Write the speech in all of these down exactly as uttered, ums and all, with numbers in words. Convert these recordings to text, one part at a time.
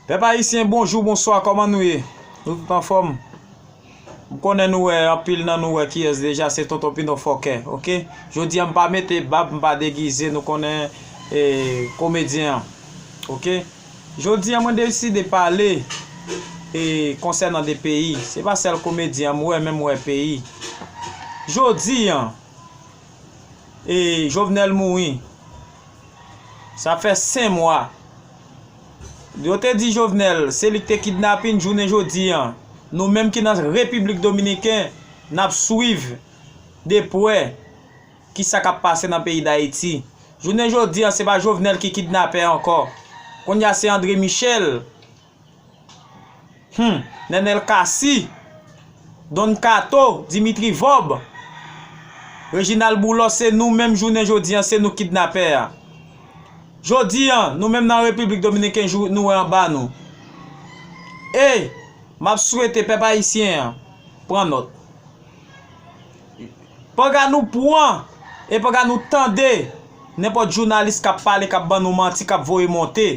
Pèp ayisyen, bonjou, bonswa, kòman nou ye? Nou tout anfòm? M konnen nou wè, anpil nan nou wè kiyès deja, se Tonton Pino Fòkè, oke? Jodi a, m pa mete bab, m pa degize, nou konnen, e, komedyen an, oke? Jodi a, mwen deside pale, e, konsènan de peyi. Se pa sèl komedyen an, m wè, men m wè peyi. Jodi a, e, Jovenel mouri. Sa fè senk mwa. Yo te di Jovenel, se li ki te kidnapin, jounen jodi a. Nou menm ki nan Repiblik Dominiken, n ap swiv de prè kisa k ap pase nan peyi Dayiti. Jounen jodi a, se pa Jovenel ki kidnapè ankò. Kounye a, se André Michel. Hmm, Nenel Cassy, Don Kato, Dimitri Vorbe, Reginald Boulos, se nou menm jounen jodi a, se nou kidnapè a. Jodi a, nou menm nan Repiblik Dominiken, jou, nou wè anba nou. E, m ap swete pèp ayisyen an pran nòt. Panga nou pran e panga nou tande nenpòt jounalis k ap pale, k ap ban nou manti, k ap voye monte.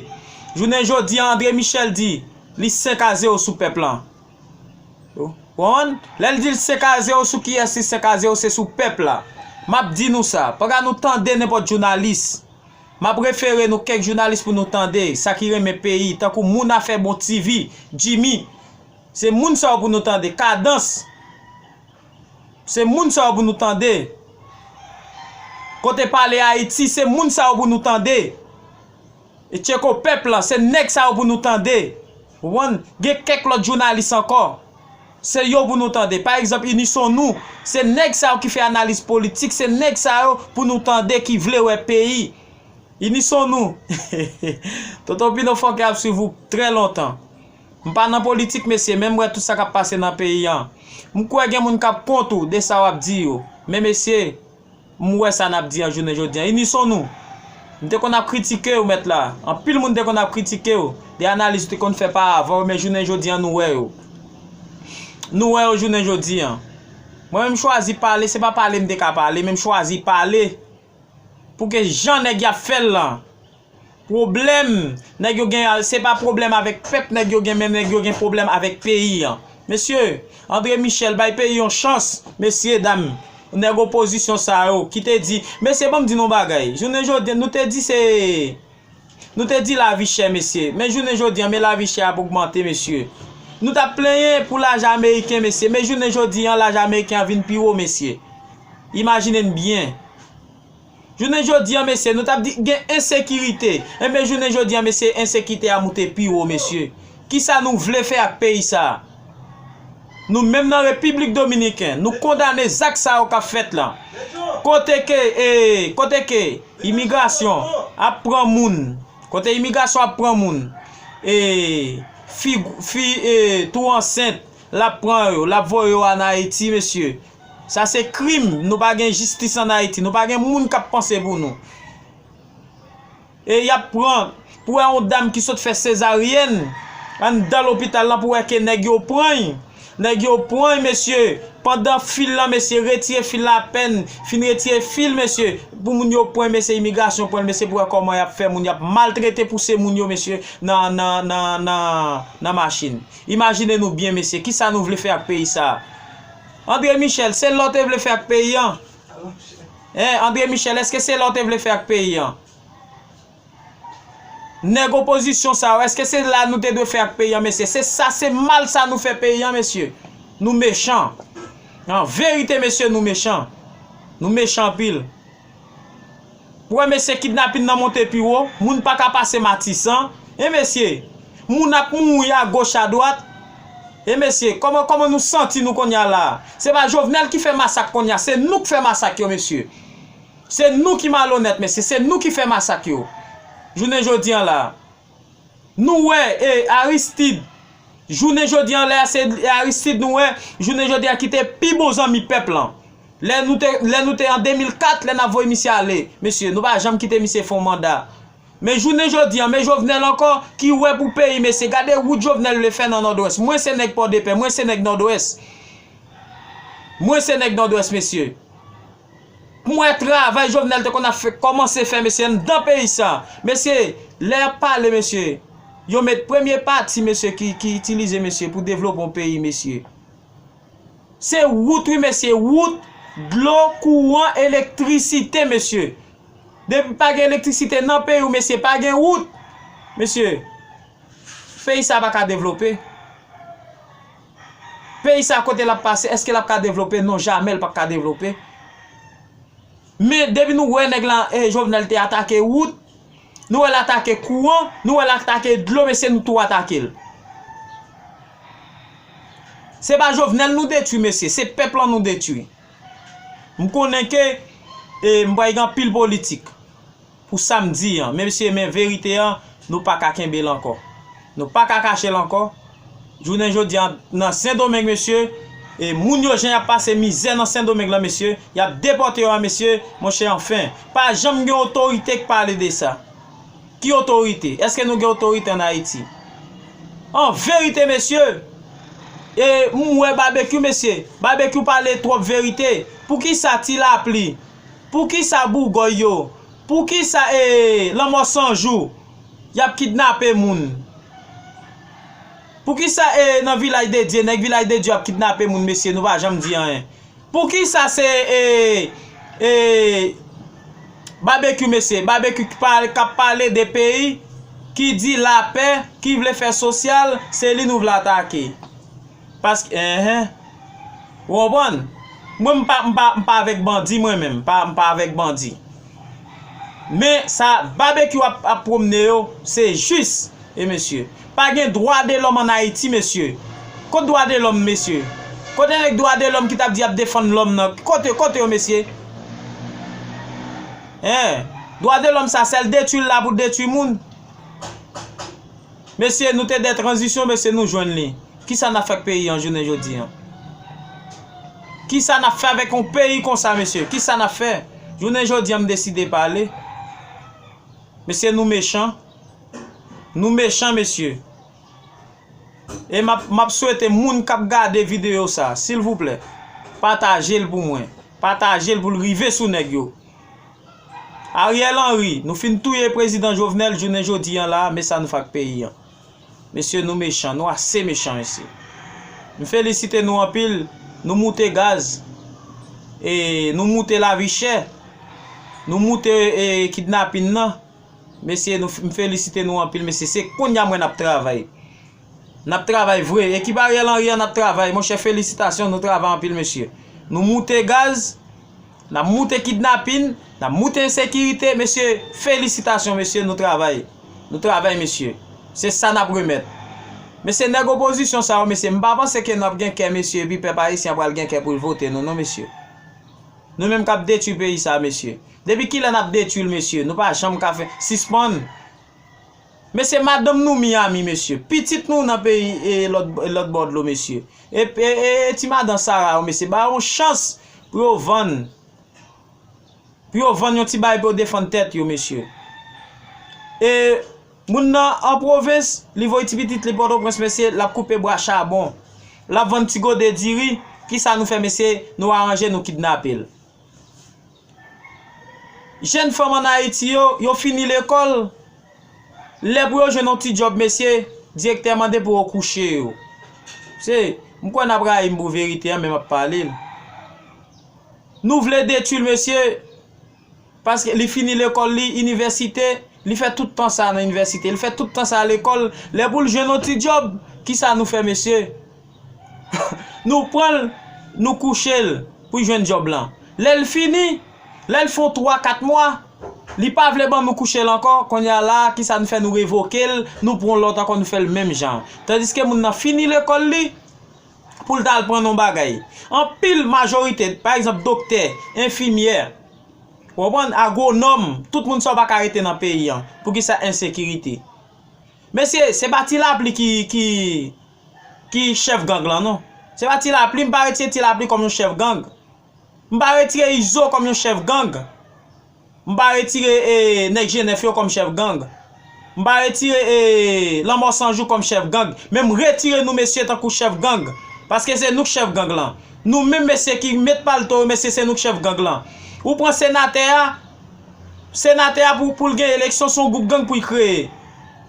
Jounen jodi a, André Michel di li senk a zewo sou pèp lan. Ou konprann? Lè l di l senk a zewo, sou kiyès li senk a zewo? Se sou pèp la. M ap di nou sa, panga nou tande nenpòt jounalis. M ap refere nou kèk jounalis pou nou tande, sa ki renmen peyi, tankou Moun Afè Bon T V, Jimmy. Se moun sa yo pou nou tande. Kadans. Se moun sa yo pou nou tande. Kote Pale Ayiti, se moun sa yo pou nou tande. E Tcheko Pèp lan, se nèg sa yo pou nou tande. Ou konprann? Gen kèk lòt jounalis ankò. Se yo pou nou tande. Pa egzanp, Inison Nou, se nèg sa yo ki fè analiz politik, se nèg sa yo pou nou tande ki vle wè peyi. Inison Nou. Tonton Pino Fòkè ap swiv ou trè lontan. M pa nan politik, mesye, men m wè tout sa k ap pase nan peyi an. M kwè gen moun k ap kont ou de sa w ap di yo. Men, mesye, m wè sa n ap di an jounen jodi a. Inison Nou. M te konn ap kritike w, mèt la. Anpil moun te konn ap kritike w. De analiz ou te konn fè pa avan yo, men jounen jodi a, nou wè yo. Nou wè yo jounen jodi a. Mwen menm, m chwazi pale, se pa pale m te ka pale, men m chwazi pale. Pou ke jan nèg y ap fè l lan. Pwoblèm nèg yo gen, se pa pwoblèm avèk pèp nèg yo gen, men nèg yo gen pwoblèm avèk peyi an. Mesye, André Michel bay peyi yon chans, mesye dam, nèg opozisyon sa yo ki te di, mesye, ban m di nou yon bagay, jounen jodi, nou te di se, nou te di lavi chè, mesye, men jounen jodi an, men lavi chè ap ogmante, mesye. Nou t ap plenyen pou lajan ameriken, mesye, men jounen jodi an, lajan ameriken an vin pi wo, mesye. Imajine n byen. Jounen jodi an, mesye, nou t ap di gen ensekirite. Enben, jounen jodi an, mesye, ensekirite a moute pi wo, mesye. Kisa nou vle fè ak peyi sa a? Nou menm nan Repiblik Dominiken, nou kondane zak sa yo k ap fèt lan. Kote ke, e, kote ke imigrasyon ap pran moun, kote imigrasyon ap pran moun, e, fi, fi, e, tou ansent, l ap pran yo, l ap voye yo ann Ayiti, mesye. Sa se krim, nou pa gen jistis ann Ayiti, nou pa gen moun k ap panse pou nou. E y ap pran, pou wè yon dam ki sot fè sezaryèn, anndan lopital lan pou wè ke nèg yo pran y, nèg yo pran y, mesye, pandan fil lan, mesye, retire fil la apèn, fin retire fil, mesye, pou moun yo pran y, mesye, imigrasyon pran l, mesye, pou wè kòman y ap fè moun, y ap maltrete, pouse moun yo, mesye, nan, nan, nan, nan, nan machin. Imajine nou byen, mesye, kisa nou vle fè ak peyi sa a? André Michel, se la w te vle fè ak peyi an? Hein, André Michel, èske se la w te vle fè ak peyi an? Nèg opozisyon sa yo, èske se la nou te dwe fè ak peyi an, mesye? Se sa, se mal sa nou fè peyi an, mesye. Nou mechan. An verite, mesye, nou mechan. Nou mechan anpil. Ou wè, mesye, kidnapin nan monte pi wo, moun pa ka pase Matisan. E, mesye, moun ap mouri agoch adwat. E, mesye, kòman, kòman nou santi nou kounye a la a? Se pa Jovenel ki fè masak kounye a, se nou k fè masak yo, mesye. Se nou ki malonèt, mesye, se nou ki fè masak yo. Jounen jodi an la a. Nou wè, e, Aristide, jounen jodi an, lè a se Aristide nou wè, jounen jodi a ki te pi bon zanmi pèp lan. Lè nou te, lè nou te an de mil kat, lè n ap voye misye ale, mesye, nou pa janm kite misye fè yon manda. Men jounen jodi an, men Jovenel ankò, ki wè pou peyi, mesye, gade wout Jovenel vle fè nan Nòdwès. Mwen se nèg Pòdepè, mwen se nèg Nòdwès. Mwen se nèg Nòdwès, mesye. M wè travay Jovenel te konn ap fè, kòmanse fè, mesye, anndan peyi sa. Mesye, lè y ap pale, mesye, Yo met premye pati, mesye, ki, ki itilize, mesye, pou devlope yon peyi, mesye. Se wout, wi, mesye, wout, dlo, kouran, elektrisite, mesye. Depi pa gen elektrisite nan peyi w, mesye, pa gen wout. Mesye, peyi sa pa ka devlope. Peyi sa kote l ap pase, èske l ap ka devlope? Non, jamè l p ap ka devlope. Men depi nou wè nèg la, eh, Jovenel te atake wout, nou wè l atake kouran, nou wè l atake dlo, mesye, nou tou atake l. Se pa Jovenel nou detwi, mesye, se pèp lan nou detwi. M konnen ke, eh, m pral gen anpil politik pou sa m di an. Men mesye, men verite an, nou pa ka kenbe l ankò. Nou pa ka kache l ankò. Jounen jodi an, nan Sendomeng, mesye, e moun yo jan y ap pase mizè nan Sendomeng lan, mesye, y ap depòte yo a, mesye, monchè, anfen. Pa janm gen otorite k pale de sa. Ki otorite? Èske nou gen otorite ann Ayiti? An verite, mesye, e m wè Babekyou, mesye, Babekyou pale twòp verite. Poukisa Ti Lapli? Poukisa Bougòy yo? Poukisa, e, Lanmò San Jou y ap kidnape moun? Poukisa, e, nan Vilaj de Dye, nèg Vilaj de Dye ap kidnape moun, mesye, nou pa janm di anyen? Poukisa se, e, e, Babekyou, mesye, Babekyou k pa, k ap pale de peyi, ki di lapè, ki vle fè sosyal, se li nou vle atake? Paske, enhen. Ou konprann? Mwen, m pa, m pa, m pa avèk bandi, mwen menm. M pa, m pa avèk bandi. Men sa Babekyou ap, ap pwomne yo, se jis, e mesye. Pa gen dwa de lòm ann Ayiti, mesye. Kot dwa de lòm, mesye? Kote nèg dwa de lòm ki t ap di y ap defann lòm nan? Kote, kote yo, mesye? Hein? Dwa de lòm sa, sèl detwi l la pou detwi moun. Mesye, nou te dè tranzisyon, mesye, nou jwenn li. Kisa n ap fè ak peyi an jounen jodi an? Kisa n ap fè avèk yon peyi konsa, mesye? Kisa n ap fè? Jounen jodi an, m deside pale. Mesye, nou mechan. Nou mechan, mesye. E m ap, m ap swete moun k ap gade videyo sa, silvouplè, pataje l pou mwen. Pataje l pou l rive sou nèg yo. Ariel Henry, nou fin touye prezidan Jovenel, jounen jodi an la, men sa nou fè ak peyi an. Mesye, nou mechan, nou ase mechan, mesye. M felisite nou anpil, nou moute gaz, e nou moute lavi chè, nou moute, e, kidnapin nan. Mesye, nou, m felisite nou anpil, mesye. Se kounye a mwen n ap travay. N ap travay vre. Ekip Ariel Henry an ap travay. Monchè, felisitasyon, nou travay anpil, mesye. Nou moute gaz, n ap moute kidnapin, n ap moute ensekirite, mesye, felisitasyon, mesye, nou travay. Nou travay, mesye. Se sa n ap remèt. Mesye, nèg opozisyon sa yo, mesye, m pa panse ke n ap gen kè, mesye, epi pèp ayisyen an pral gen kè pou l vote nou, non, mesye. Nou menm k ap detwi peyi sa, mesye. Depi kilè n ap detwi l, mesye? Nou pa janm ka fè, sispann. Mesye, madanm nou Miami, mesye. Pitit nou nan peyi, e, lòt, lòt bò dlo, mesye. E, e, e, e ti madan Sara yo, mesye, ba yo yon chans pou yo vann. Pou yo vann yon ti bagay pou yo defann tèt yo, mesye. E moun nan an pwovens, li voye ti pitit li Pòtoprens, mesye, l ap koupe bwa chabon. L ap vann ti gode diri. Kisa nou fè, mesye? Nou aranje, nou kidnape l. Jèn fanm ann Ayiti yo, yo fini lekòl. Lè pou yo jwenn yon ti djòb, mesye, direktè mande pou yo kouche yo. Se, m kwè n ap rayi m pou verite an, men m ap pale l. Nou vle detwi l, mesye, paske li fini lekòl li, inivèsite, li fè tout tan sa nan inivèsite, li fè tout tan sa lekòl. Lè pou l jwenn yon ti djòb, kisa nou fè, mesye? Nou pran l, nou kouche l pou l jwenn djòb lan. Lè l fini, lè l fè yon twa, kat mwa, li pa vle ban nou kouche l ankò, kounye a la, kisa nou fè? Nou revoke l, nou pran yon lòt ankò, nou fè l menm jan. Tandiske moun nan fini lekòl li, pou l t al pran yon bagay. Anpil majorite, pa egzanp, doktè, enfimyè, ou konprann, agwonòm, tout moun sa yo pa ka rete nan peyi an. Poukisa? Ensekirite. Mesye, se pa Ti Lapli ki, ki, ki chèf gang lan, non. Se pa Ti Lapli, m pa retire Ti Lapli kòm yon chèf gang. M pa retire Izo kòm yon chèf gang. M pa retire, e, nèg G nèf yo kòm chèf gang. M pa retire, e, Lanmò San Jou kòm chèf gang. Men m retire nou, mesye, tankou chèf gang. Paske se nou k chèf gang lan. Nou menm, mesye, ki met palto yo, mesye, se nou k chèf gang lan. Ou pran senatè a, senatè a pou, pou l gen eleksyon, se yon gwoup gang pou l kreye.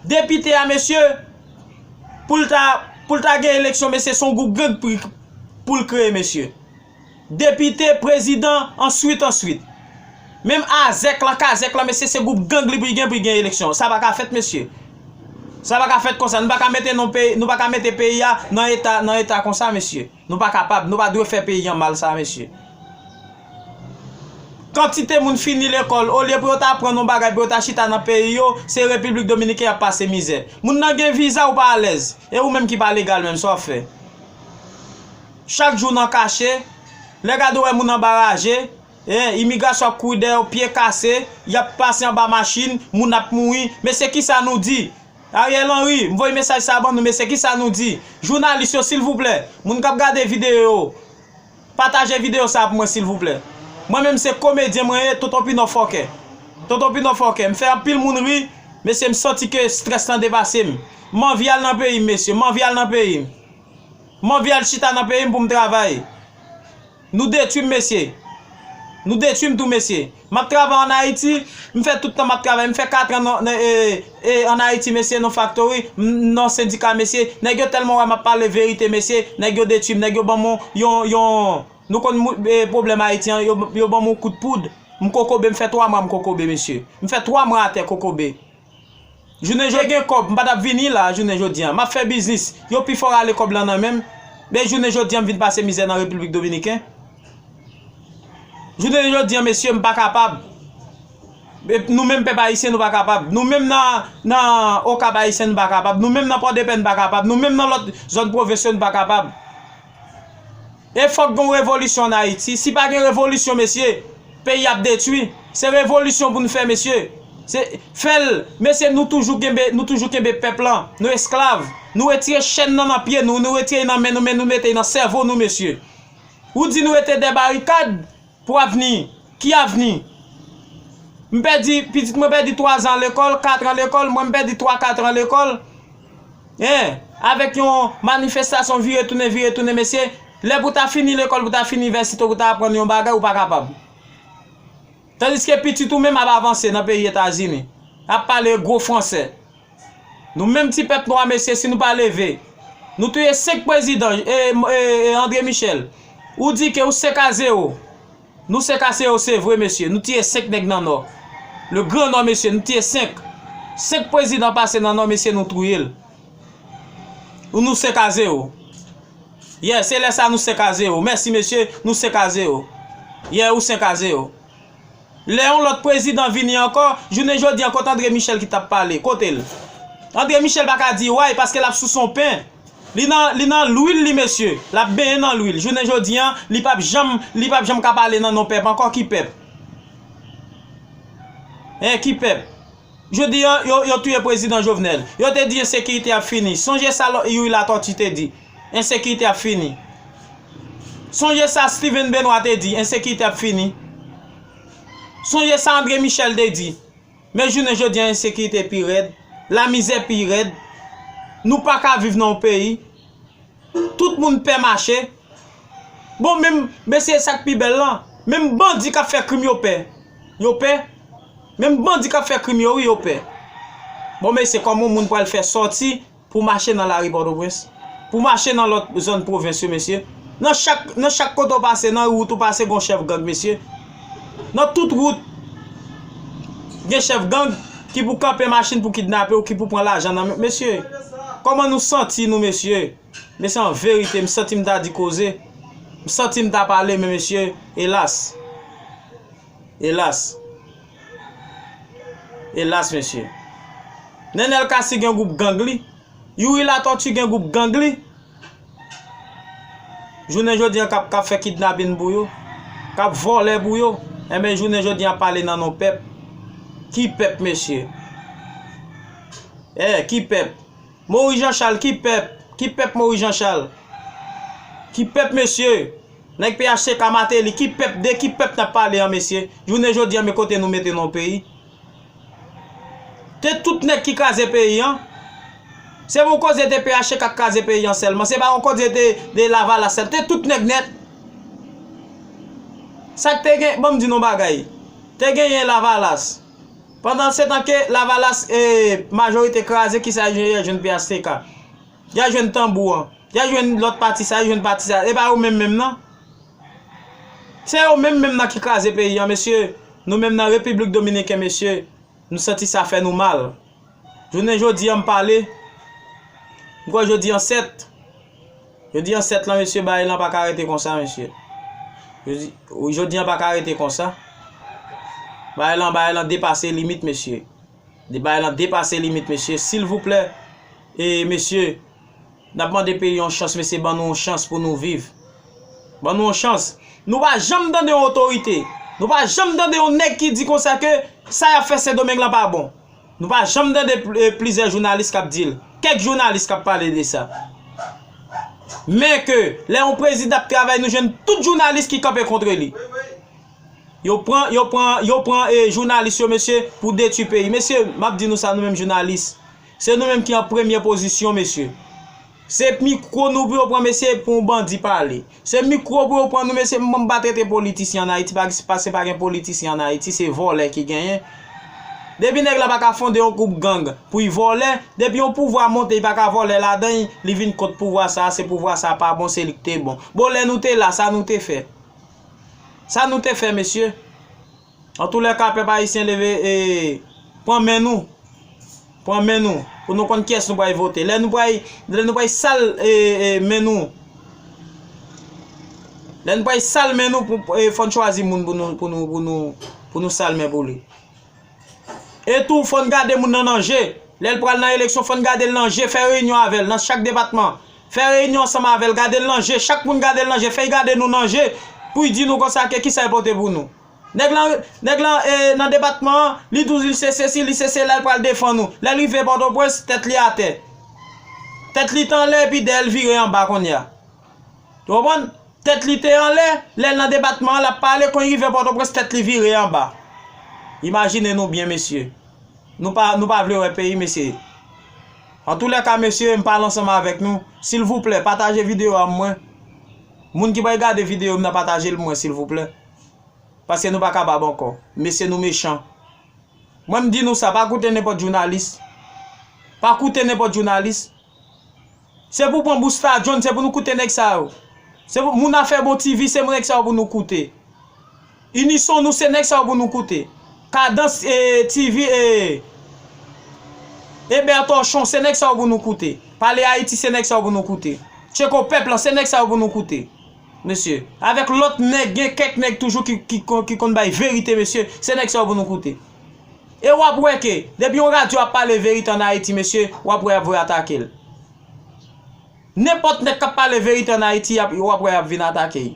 Depite a, mesye, pou l ta, pou l ta gen eleksyon, mesye, se yon gwoup gang pou, pou l kreye, mesye. Depite, prezidan, answit, answit. Menm azèk lan, kazèk lan, mesye, se gwoup gang li pou l gen, pou l gen eleksyon. Sa pa ka fèt, mesye. Sa pa ka fèt konsa. Nou pa ka mete non peyi, nou pa ka mete peyi a nan eta, nan eta konsa, mesye. Nou pa kapab, nou pa dwe fè peyi an mal sa, mesye. Kantite moun fini lekòl, olye pou yo ta aprann yon bagay, pou yo ta chita nan peyi yo, se Repiblik Dominiken y ap pase mizè. Moun nan gen viza, ou pa alèz. E ou menm ki pa legal menm, sa w ap fè? Chak jou nan kache, lè gade w wè moun anba raje, e, imigrasyon ap kouri dèyè w, pye kase, y ap pase anba machin, moun ap mouri. Mesye, kisa nou di? Ariel Henry, m voye mesaj sa ban nou, mesye, kisa nou di? Jounalis yo, silvouplè, moun k ap gade videyo yo, pataje videyo sa pou mwen, silvouplè. Mwen menm, se komedyen mwen ye, Tonton Pinò fòkè. Tonton Pinò fòkè. M fè anpil moun ri, mesye, m santi ke estrès lan depase m. M anvi al nan peyi m, mesye, m anvi al nan peyi m. M anvi al chita nan peyi m pou m travay. Nou detwi m, mesye. Nou detwi m tou, mesye. M ap travay ann Ayiti, m fè tout tan m ap travay. M fè katran nan, nan, e, e, ann Ayiti, mesye, nan faktori, m, nan sendika, mesye. Nèg yo tèlman wè m ap pale verite, mesye. Nèg yo detwi m, nèg yo ban m yon, yon, yon, nou konn mou-, e, pwoblèm Ayiti an, yo, yo ban m yon kout poud. M kokobe, m fè twa mwa m kokobe, mesye. M fè twa mwa atè kokobe. Jounen jodi gen kòb, m pa t ap vini la jounen jodi an. M ap fè biznis. Yo pi fò rale kòb lan nan men m. Men jounen jodi an, m vin pase mizè nan Repiblik Dominiken. Jounen jodi an, mesye, m pa kapab. E nou menm pèp ayisyen, nou pa kapab. Nou menm nan, nan Okap Ayisyen, nou pa kapab. Nou menm nan Pòdepè, nou pa kapab. Nou menm nan lòt zòn pwovens yo, nou pa kapab. E fòk gen yon revolisyon ann Ayiti. Si pa gen revolisyon, mesye, peyi ap detwi. Se revolisyon pou n fè, mesye. Se, fè l, mesye, nou toujou kenbe, nou toujou kenbe pèp lan. Nou esklav. Nou retire chèn nan nan pye nou, nou retire nan men nou, men nou mete nan sèvo nou, mesye. Ou di nou rete dè barikad pou avni. Ki avni? M pèdi, pitit mwen pèdi twa zan lekòl, kat an lekòl, mwen m pèdi twa, kat an lekòl. Hein, avèk yon manifestasyon vire tounen, vire tounen, mesye, lè pou ta fini lekòl, pou ta fini inivèsite, pou ta aprann yon bagay, ou pa kapab. Tandiske pitit ou menm ap avanse nan peyi Etazini, ap pale gwo fransè. Nou menm ti pèp nwa, mesye, si nou pa leve, nou touye senk prezidan, e, e, e, André Michel, ou di ke ou senk a zewo. Nou senk a zewo, se vre, mesye. Nou tiye senk nèg nan Nò. Le Gran Nò, mesye, nou tiye senk. Senk prezidan pase nan Nò, mesye, nou touye l. Ou nou senk a zewo. Yeah, se lè sa nou senk a zewo. Mèsi, mesye, nou senk a zewo. Yeah, ou senk a zewo. Lè yon lòt prezidan vini ankò, jounen jodi an, kote André Michel ki t ap pale? Kote l? André Michel pa ka di way paske l ap sou son pen. Li nan, li nan lwil li, mesye. L ap benyen nan lwil. Jounen jodi an, li p ap janm, li p ap janm ka pale nan non pèp ankò. Ki pèp? Hein, ki pèp? Jodi an, yo, yo touye prezidan Jovenel. Yo te di ensekirite ap fini. Sonje sa lò-, Youri Latortue te di. Ensekirite ap fini. Sonje sa Steven Benoît te di. Ensekirite ap fini. Sonje sa André Michel te di. Men jounen jodi an, ensekirite pi rèd. Lamizè pi rèd. Nou pa ka viv nan yon peyi. Tout moun pè mache. Bon, menm, mesye, sa k pi bèl lan, menm bandi k ap fè krim, yo pè. Yo pè. Menm bandi k ap fè krim yo, wi, yo pè. Bon, mesye, kòman yon moun pral fè sòti pou mache nan lari Pòtoprens? Pou mache nan lòt zòn pwovens yo, mesye? Nan chak, nan chak kote w pase, nan wout ou pase, gon chèf gang, mesye. Nan tout wout, gen chèf gang ki pou kanpe machin pou kidnape w, ki pou pran lajan nan men, mesye. Kòman nou santi nou, mesye? Mesye, an verite, m santi m ta di koze. M santi m ta pale, men mesye, elas. Elas. Elas, mesye. Nenel Cassy gen gwoup gang li. Youri Latortue gen gwoup gang li. Jounen jodi an k ap, k ap fè kidnapin pou yo. K ap vòlè pou yo. Enben, jounen jodi an ap pale nan non pèp. Ki pèp, mesye? Eh, ki pèp? Maurice Jean Charles, ki pèp? Ki pèp Maurice Jean Charles? Ki pèp, mesye? Nèg P H T K Martelly, ki pèp, de ki pèp n ap pale an, mesye? Jounen jodi an, men kote nou mete non peyi? Te tout nèg ki kraze peyi an. Se pou koze te P H T K k kraze peyi an sèlman. Se pa yon koze te, de Lavalas sèl. Te tout nèg nèt. Sa k te gen, ban m di nou bagay. Te genyen Lavalas. Pandan se tan ke Lavalas, e, majorite kraze, kisa y al jwenn P H T K? Y al jwenn tanbou an. Y al jwenn lòt pati sa, y al jwenn pati sa. E pa yo menm menm nan. Se yo menm menm nan ki kraze peyi an, mesye. Nou menm nan Repiblik Dominiken, mesye, nou santi sa fè nou mal. Jounen jodi an m pale, m kwè jodi an sèt. Jodi an sèt lan, mesye, bagay lan pa ka rete konsa, mesye. Jodi, jodi an pa ka rete konsa. Bagay lan, bagay lan depase limit, mesye. De bagay lan depase limit, mesye. Silvouplè, e, mesye, n ap mande peyi yon chans, mesye, ban nou yon chans pou nou viv. Ban nou yon chans. Nou pa janm tande yon otorite. Nou pa janm tande yon nèg ki di konsa ke sa y ap fè Sendomeng lan pa bon. Nou pa janm tande pl-, e, plizyè jounalis k ap di l. Kèk jounalis k ap pale de sa. Men ke lè yon prezidan ap travay, nou jwenn tout jounalis ki kanpe kont li. Yo pran, yo pran, yo pran, e, jounalis yo, mesye, pou detwi peyi. Mesye, m ap di nou sa, nou menm jounalis. Se nou menm ki an premye pozisyon, mesye. Se mikwo nou pou yo pran, mesye, pou yon bandi pale. Se mikwo pou yo pran nou, mesye, m pa trete politisyen ann Ayiti, pa, paske pa gen politisyen ann Ayiti, se vòlè ki genyen. Depi nèg la pa ka fonde yon gwoup gang pou y vòlè, depi yon pouvwa monte, y pa ka vòlè ladan, li vin kont pouvwa sa, se pouvwa sa pa bon, se li k te bon. Bon, lè nou te la, sa nou te fè? Sa nou te fè, mesye? Antoulèka, pèp ayisyen, leve, e, pran men nou. Pran men nou. Pou nou konn kiyès nou pral vote. Lè nou pral, lè nou pral sal, e, e, men nou. Lè nou pral sal men nou, pou, e, fò n chwazi moun pou nou, pou nou, pou nou, pou nou sal men pou li. E tou, fò n gade moun nan nan je. Lè l pral nan eleksyon, fò n gade l nan je, fè reyinyon avè l nan chak depatman. Fè reyinyon ansanm avè l, gade l nan je. Chak moun gade l nan je, fè y gade nou nan je. Pou y di nou konsa ke kisa y pote pou nou. Nèg lan, nèg lan, e, nan depatman an, li di w li se sesi, li se sela, l pral defann ou. Lè l rive Pòtoprens, tèt li atè. Tèt li t anlè, epi dèyè l vire anba kounye a. Ou konprann? Tèt li te anlè, lè l nan depatman an, l ap pale, kon l rive Pòtoprens, tèt li vire anba. Imajine nou byen, mesye. Nou pa, nou pa vle wè peyi, mesye. Antoulèka, mesye, m pale ansanm avèk nou. Silvouplè, pataje videyo a mwen. Moun ki pral gade videyo m nan, pataje l mwen, silvouplè. Paske nou pa kapab ankò. Mesye, nou mechan. Mwen, m di nou sa, pa koute nenpòt jounalis. Pa koute nenpòt jounalis. Se pou pran Busta John, se pou nou koute nèg sa yo. Se pou moun afè bon T V, se nèg sa yo pou nou koute. Inison nou, se nèg sa yo pou nou koute. Kadans, e, T V, e, Eber Torchon, se nèg sa yo pou nou koute. Pale Ayiti, se nèg sa yo pou nou koute. Tcheko Pèp lan, se nèg sa yo pou nou koute. Mesye, avèk lòt nèg, gen kèk nèg toujou ki, ki, kon- ki konn bay verite, mesye, se nèg sa yo pou nou koute. E w ap wè ke, depi yon radyo ap pale verite ann Ayiti, mesye, w ap wè y ap voye atake l. Nenpòt nèg k ap pale verite ann Ayiti, y ap, w ap wè y ap vin atake y.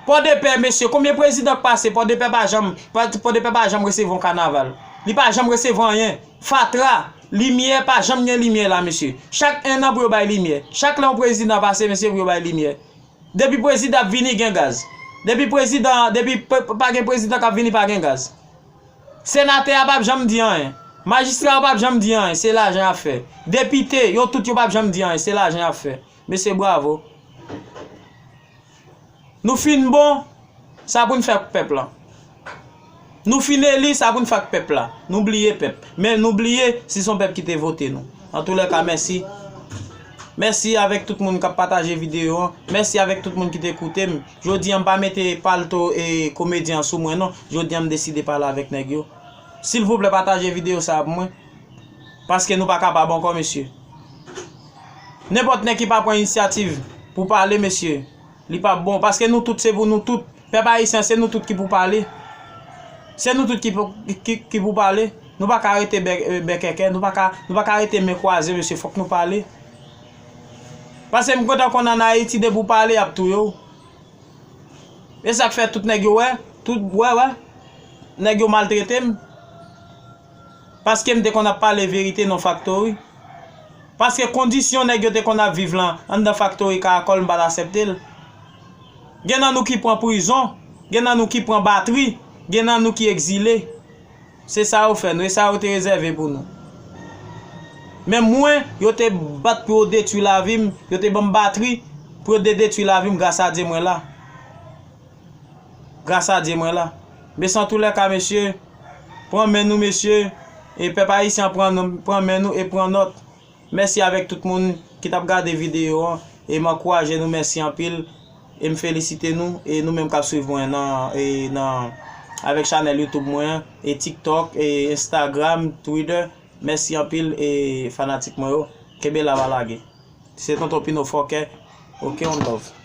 Pòdepè, mesye, konbyen prezidan k pase, Pòdepè pa janm, Pò- Pòdepè pa janm resevwa yon kanaval. Li pa janm resevwa anyen. Fatra, limyè, pa janm gen limyè la, mesye. Chak en an pou yo bay limyè. Chak lè yon prezidan pase, mesye, pou yo bay limyè. Depi prezidan ap vini, gen gaz. Depi prezidan, depi pe- pa gen prezidan k ap vini, pa gen gaz. Senatè a p ap janm di anyen. Majistra yo p ap janm di anyen, se lajan y ap fè. Depite, yo tout yo p ap janm di anyen, se lajan y ap fè. Mesye, bravo. Nou fin bon, sa pou n fè ak pèp lan. Nou fin eli, sa pou n fè ak pèp la. Nou bliye pèp. Men nou bliye si se yon pèp ki te vote nou. Antoulèka, mèsi. Mèsi avèk tout moun k ap pataje videyo an. Mèsi avèk tout moun ki te koute m. Jodi an, m pa mete palto e komedyen an sou mwen, non. Jodi an, m deside pale avèk nèg yo. Silvouplè, pataje videyo sa a pou mwen. Paske nou pa kapab ankò, mesye. Nenpòt nèg ki pa pran inisyativ pou pale, mesye, li p ap bon. Paske nou tout, se pou nou tout. Pèp ayisyen, se nou tout ki pou pale. Se nou tout ki pou, ki, ki pou pale. Nou pa ka rete bè, bèkèkè, nou pa ka, nou pa ka rete men kwaze, mesye, fòk nou pale. Paske m gentan konn ann Ayiti, depi w pale, y ap touye w. E sa k fè tout nèg yo wè, tout, wè, wè, nèg yo maltrete m. Paske m te konn ap pale verite nan faktori. Paske kondisyon nèg yo te konn ap viv lan anndan faktori Karakòl, m pa t aksepte l. Gen nan nou ki pran prizon, gen nan nou ki pran batri, gen nan nou ki egzile. Se sa yo fè nou, e sa yo te rezève pou nou. Men mwen, yo te bat pou yo detwi lavi m, yo te ban m batri pou yo de- detwi lavi m, gras a Dye mwen la. Gras a Dye mwen la. Men antoulèka, mesye, Pran men nou, mesye. E pèp ayisyen, pran, pran men nou e pran nòt. Mèsi avèk tout moun ki t ap gade videyo an. E m ankouraje nou, mèsi anpil. E m felisite nou. E nou menm k ap swiv mwen nan, e nan, avèk chanèl YouTube mwen an, e TikTok, e Instagram, Twitter. Mèsi anpil, e fanatik mwen yo. Kenbe la, pa lage. Se Tonton Pino Fòkè. Ok, on love.